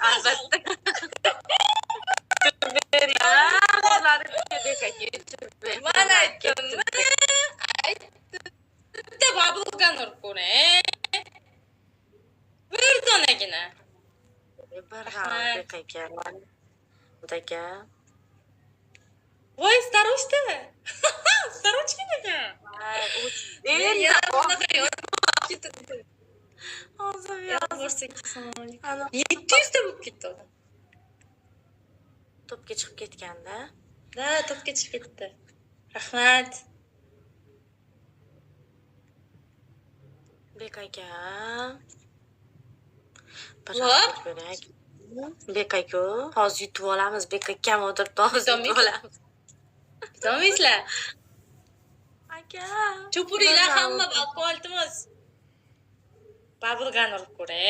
Albatta. Man aytdimmi? Aytdim. Bitta bubblegum urib ko'ring. Bir donagina. Bir round, Bek aka. Aka. Voy, старушка. Старушка ekan. Endi Yana bunaqa yozib ketdi. hozir. Yozib, assalomu alaykum. 700 ta bo'lib ketdi odam. Topga chiqib ketganda. Да, topga chiqib ketdi. Rahmat. Bek aka. Bir Hop. round bering. Bek aka, hozir yutib olamiz. Bek akam o'tiribdi, hozir yutib olamiz. Bitolmaysizlar. Aka. Chupuringlar hamma balkon, iltimos. Bubblegum urib ko'ring.